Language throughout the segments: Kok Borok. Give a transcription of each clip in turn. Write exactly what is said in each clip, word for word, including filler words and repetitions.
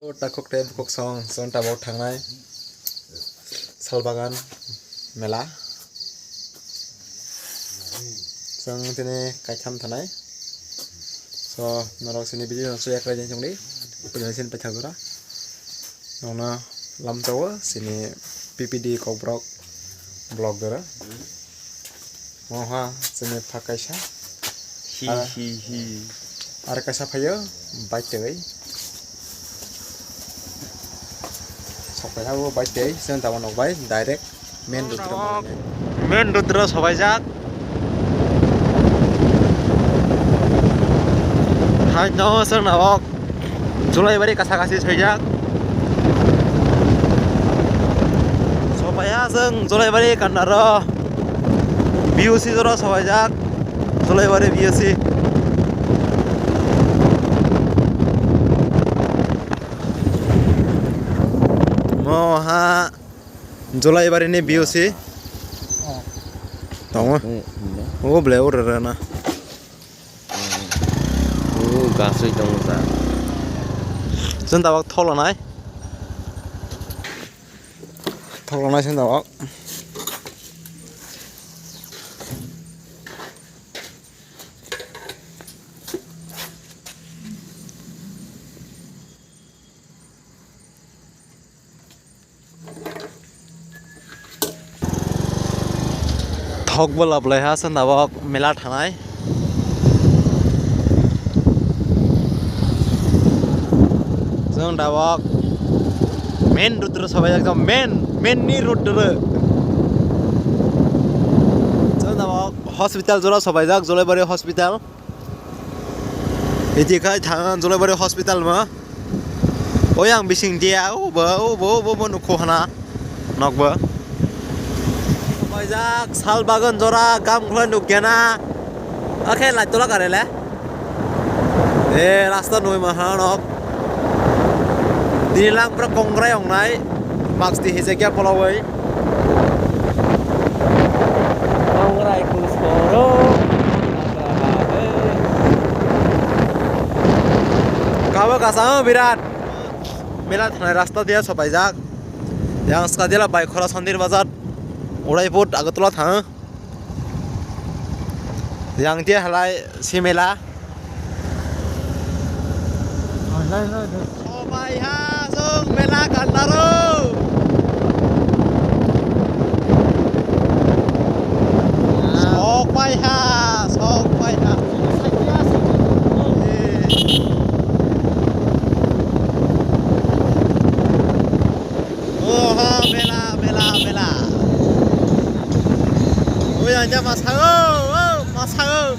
Takhuk tei bukhuk song, chwng tabuk thangnai Salbagan mela. Chwng tini kaitham thanai. So, norok sini video no suya khlai chwng di. Puja sin paitha gora. Nokna lamchao sini P P D Kokborok block gora. Moha sini pha kaisa. Hi, ah, hi, hi. Ar kaisa phaio bike twi. Sokphaikha bo bike twi, chwng tabuk nokbai direct main road o. Main road o sobaijak. Hai no, chwng tabuk Jolaibari kasa kasi soijak. Sopaiha chwng Jolaibari kandaro B O C jora sopaijak. Jolaibari B O C. Moha Jolaibari ni B O C. Tongo. O ble o rwrwna. O gaswi tongo ta. Chwng tabuk thoklonai. Thoklonai chwng tabuk. Thok bo lablai ha, chwng tabuk mela thanai. Chwng tabuk main road o sobaijak, main, main ni road o. Chwng tabuk hospital jora sobaijak, Jolaibari hospital. Iti khai thang Jolaibari hospital ma. Oi ang bising dia, o bo, o bo, o bo, bo nukho hana. Nokbo. Paijak sal bagan jora gam khulai nukya na. Akhe lai tola karele. E rasta nui ma hanok. Dini lang pura kongrai ongnai. Max di hijekya polowoi. Kabo kasang birat. Mela thanai rasta dia sopaijak. Yang skadila bai khora Sondir Bazar. Udaipur Agartala thang. Yang dia halai si mela. Sopai ha, chwng mela kandaro. Sopai ha, sopai ha. Oho, mela, mela, mela. Oi, ang ja masago, o, masago.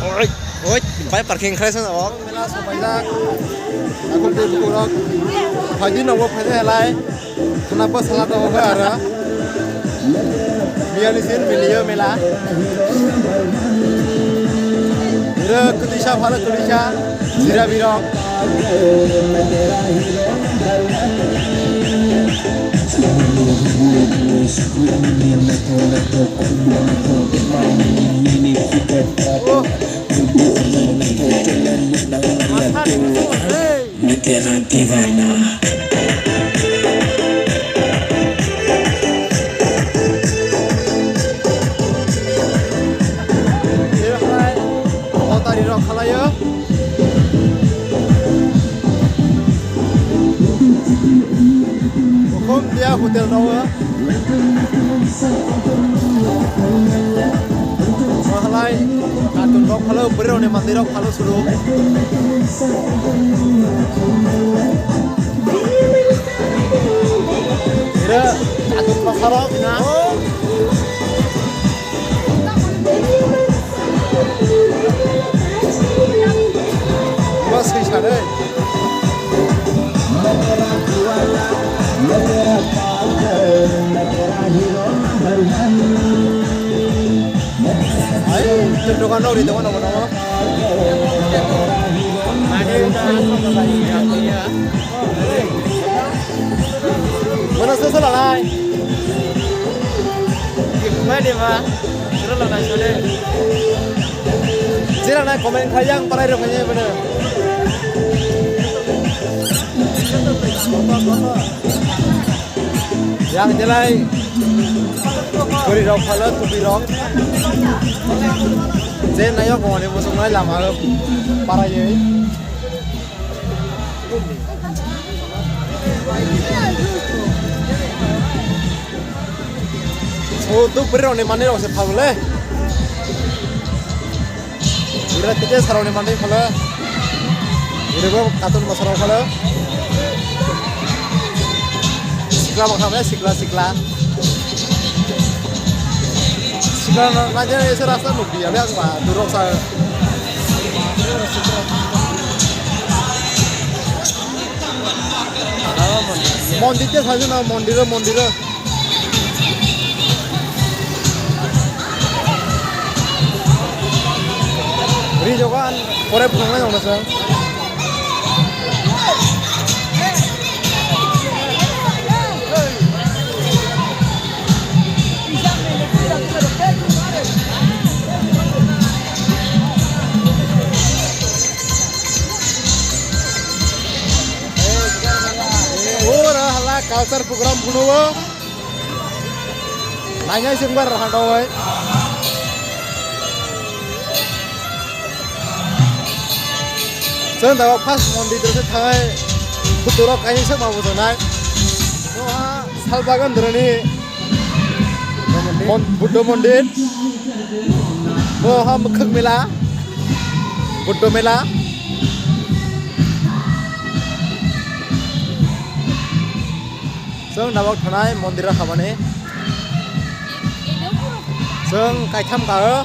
Oi, oi, bai parking khai sana o. Mela sopaijak. Aku tei bukurok. Phaidi nogo phaidi helai. Khana pa sala tongo kha aro. Miyani sin miliyo mela. Ira kudisa phala kudisa. Jira birok. Oh. Mitera divana. Lotari rok khalaio. Mokhom dia hotel rok. Mahalai, katun rok phalo, bwrwi rok ni mandir rok phalo sulu. Ira, katun rok phalo, ina. Ba swi sa de. Ai, dokan nori dokan nori. Lalai. Mai de ma. Sura lalai sore. Jera na comment khai yang parai ro khai bana. Yang jelai. Kori rok phala tupi rok. Je nayok mone musung nai lama parai. O tu bwrwi rokni manwi rok se phalgo le. Bwrwi tete sarokni manwi phalo. Bwrwi bo katun bosarok phalo. Sikla bwkha bai sikla sikla. Sikla no naijak ese rasta nukliya le ang ba durok sa. Mondir te sajana mondir o mondir o. Rijogo ang pore phunuknai nongna chwng. Ora hala culture program phunukgo. Nainai chwng bar raha dongoi. Chwng dago first mondir se thangai. Kuturok kaisa ma bujana. Noha salbagan drani. Mon-, Buddha mondir. Noha mukhuk mela. Buddha mela. Chwng nabok thanai mondir o habani. Chwng kaitham ka o.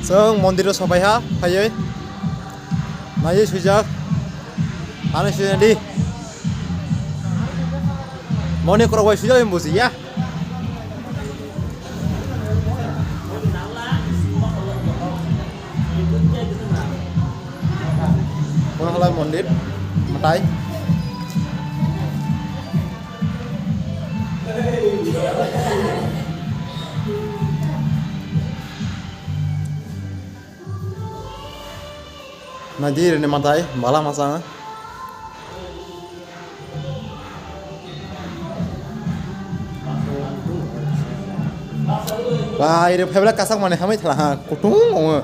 Chwng mondir o sopai ha phaiwi. Naiwi swijak. Ani swijak di. Moni korok bai swijak buji ya. Bono halai mondir, mwtai. Naidi rini mwtai, bala masa. Ba, iri phaibla kasak mani hamai thala ha, kutung ongwi.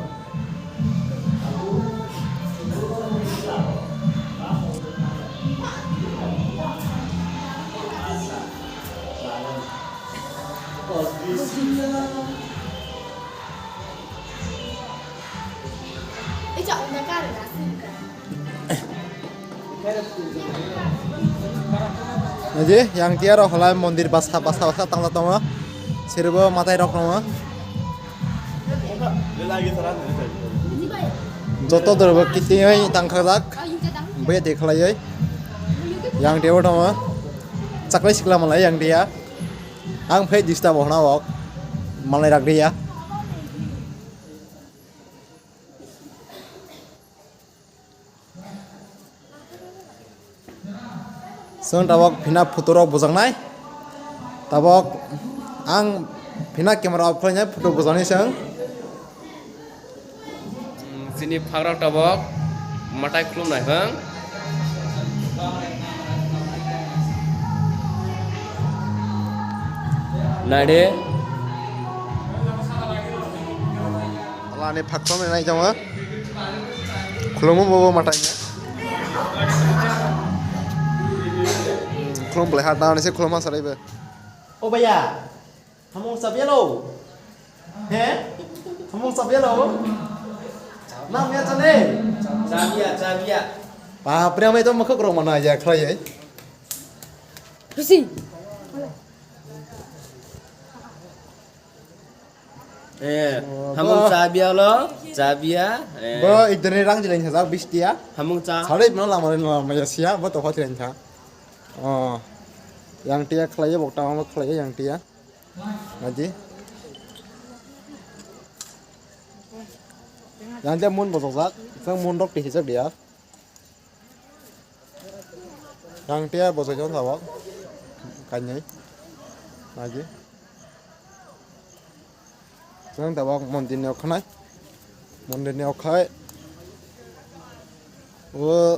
Naidi, yang tiya rok halai mondir basa, basa, basa tangla tongo. Siribo mwtai rok tongo. Joto dorbo kitingwi tangkhajak. Buya de khlaiwi. Yang tiya bo tongo. Chaklai sikla malai yang tiya. Ang phai disturb hona wok. Malai rak dia. Chwng tabok phina photo rok bujaknai. Tabok ang phina camera off khlainai photo bujaknai chwng. Chini phagrok tabok mwtai khulumnai hwng. Naidi. Ala ni phak khulumnai nai tongo. Khulumu bobo mwtai. Khulum belai ha, dani se khuluma sarai be. O bhaiya, hamung chap yalo? He? Hamung chap yalo? Nam ya chale? Chabiya, chabiya. Bapre, amai to makhuk rok mana ya khlai. Khusi. Eh, hamung bo chabiya lo, chabiya. Eh. Bo idani rang jilain sajak bistiya. Hamung cha. Sare ibno lama lama ya siya, bo to hotiran cha. Oh. Yang tiya khlaiya, bokta ma khlaiya yang tiya. Naidi. Yang tiya mun bojokjak. Nang mondok tihijak dia. Yang tia bosoi jong tabok. Kanyai. Lagi. Nang tabok mondir ni okhanai. Mondir ni okhai. O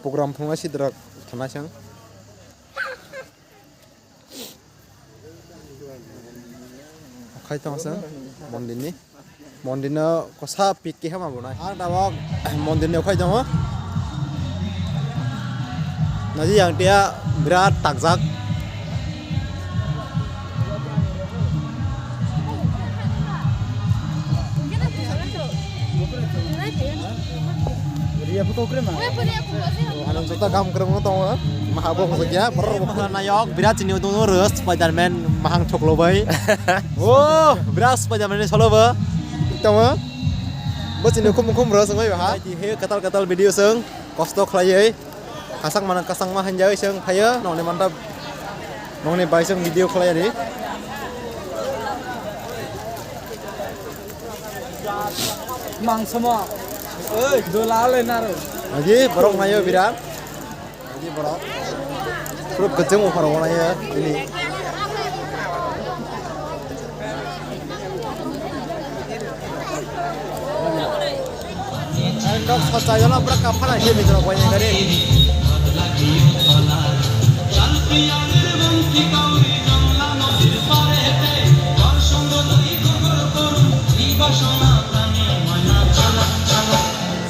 program phunga sidrak thanai sang. Okhai tong sang. Mondir ni. Mondir no kosa pit ke hama bunai. Ang tabok mondir ni okhai tongo. Naji yang tia birat takjak. Ano jota kam kerem no tongo. Maha bo kosok ya. Nayok birat chini utung rus Spiderman mahang choklo bai. Oh, birat Spiderman ni solo bo. Tamo. Bo chini khum khum rus ngai ha. He katal katal video sung kosto khlaiwi. Kasang mana kasang ma hanjai sung phayo. Nongni manta nongni bai sung video khlai ani. Mangsomo. Oi, dola le naro. Aji borok nayo birat. Ini borok. Pura kejeng ongkhar ongkhar ya ini. Nok sacha jana pura kapha lai se bitorok bai gari.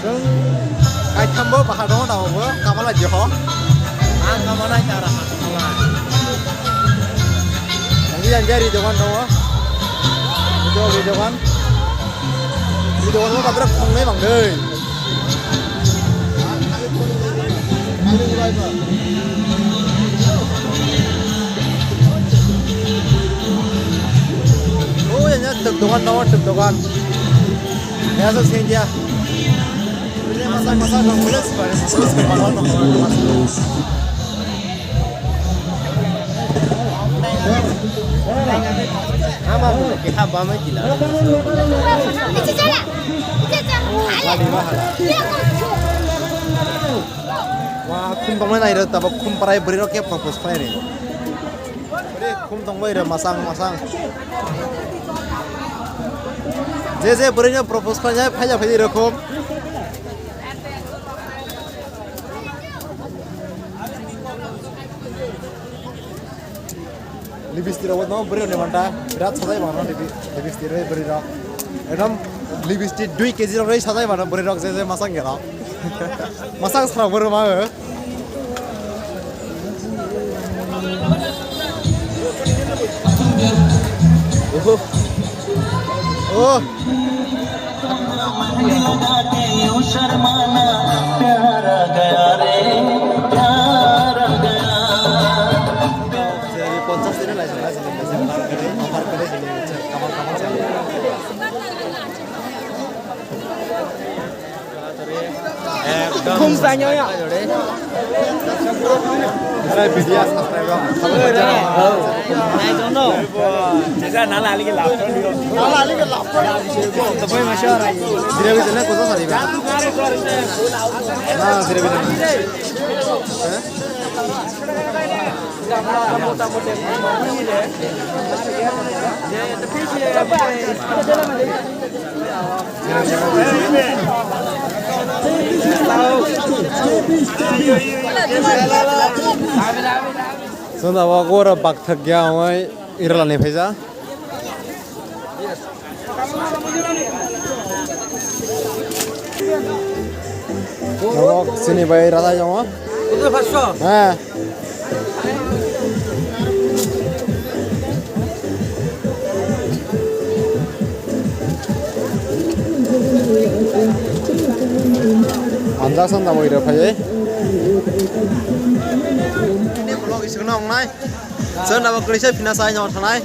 Chwng kaithambo bahai tongo, tabukbo kamala jeho. Ang kamala tara. Ang yang jari dogan tongo. Itu di dogan. Di dogan mo kabra khongnai bang dei. Oh, yang tuk dogan tongo, tuk dogan. Ya, so sing dia. Ama bu ke ha ba mai kila. Wa khum tongmani nai ro tabok khum parai bwrwi rok khe propose khlai ri. Bwrwi khum tongbai ro masang masang. Je je bwrwi no propose khlai nai phaija phaidi ro khum. Lipstick rok no bwrwi rok ni manta birat sajai mano lipstick rok bwrwi rok. Ekdom lipstick dui kg rok rwi sajai mano bwrwi rok je je masang gero. Masang sara bwrwi ma. Oh. Khum sanyo ya. Nai video subscribe rok. Nai dono. Jaga nala aligi laptop. Nala aligi laptop. Tapai masya rai. Sira bisa na kosa sari ba. Na sira bisa na. Sunda wa gora bakthak ya oi irla ne phaisa. Tabok chini bai rada tongo. Kudra paanch sho? He. Anjak san tabok ira phaiwi. Ini vlog isukno wngnai. Chwng tabok kwrwisa phina chai no thanai.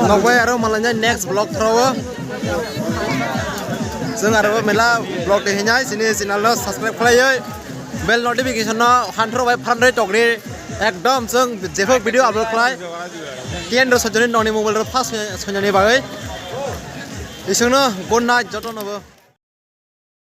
Nokbai aro malainai next vlog throwo. Chwng aro mela vlog de hinai chini channel no subscribe khlaiwi bell notification no hanthro bai phanrwi tokri ekdom chwng jephru video upload khlai. Tiyan ro sajoni noni mobile ro first sajoni bagwi. Isungno good night joto nobo.